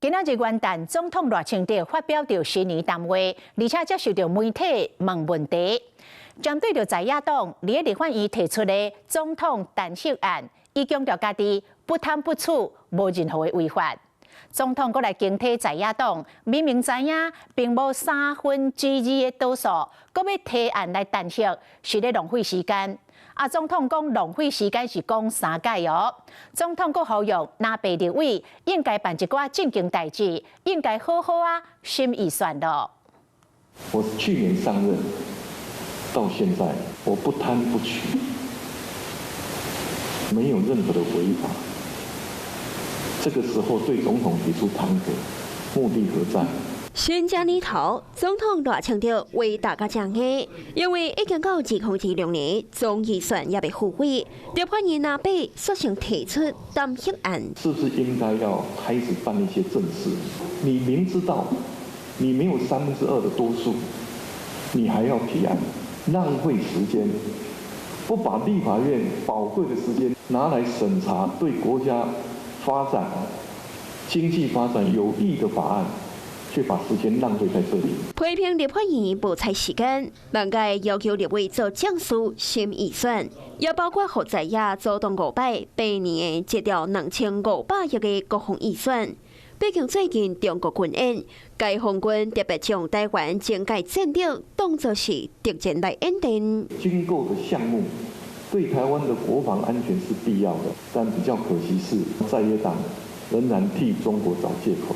今仔日元旦，總統賴清德發表著新年談話，而且接受著媒體問問題。針對著在野黨佇立法院提出的總統彈劾案，伊強調家己不貪不取，無任何的違法。總統閣來警惕在野黨，明明知影並無二三的多數，閣欲提案來彈劾，是咧浪費時間。啊，總統講浪費時間是講三擺哦。總統閣呼籲藍白立委應該辦一寡正經代誌，應該好好仔審預算囉。我去年上任到現在，我不貪不取，沒有任何的違法。這個時候對總統提出彈劾，目的何在？新正年頭，總統賴清德為大家講的，因為已經到2026年，總預算猶未付委，立法院藍白索性提出彈劾案。是不是應該要開始辦一些正事？你明知道你沒有2/3的多數，你還要提案，浪費時間，不把立法院寶貴的時間拿來審查對國家發展、經濟發展有益的法案，卻把時間浪費在這裡。批評立法院無采時間，萬界要求立委做正事審預算，也包括予在野阻擋五擺八年的這條2500億的國防預算。畢竟最近中國軍演，解放軍特別將台灣境界戰力當作是敵人來演練。軍購的項目對台灣的國防安全是必要的，但比較可惜是在野黨仍然替中國找借口。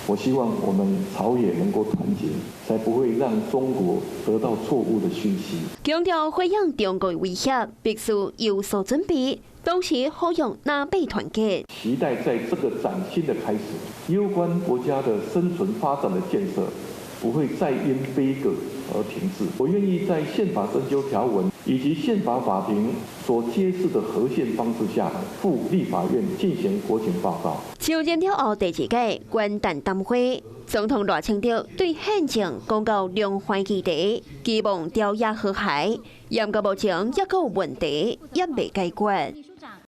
我希望我們朝野能夠團結，才不會讓中國得到錯誤的訊息。強調回應中國威脅，必須有所準備，同時呼籲藍白團結。期待在這個嶄新的開始，攸關國家的生存發展的建設，不會再因杯葛而停滯。我願意在憲法增修條文以及憲法法庭所揭示的合憲方式下，赴立法院進行國情報告。就任了後第二屆元旦談話，總統賴清德對憲政講到兩岸議題，期望朝野和諧。毋過目前猶閣有問題，猶未解決。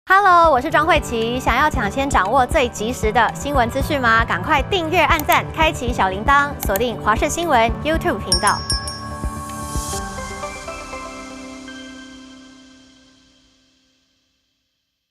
Hello，我是莊慧琪。想要搶先掌握最及時的新聞資訊嗎？趕快訂閱、按讚、開啟小鈴鐺，鎖定華視新聞 YouTube 頻道。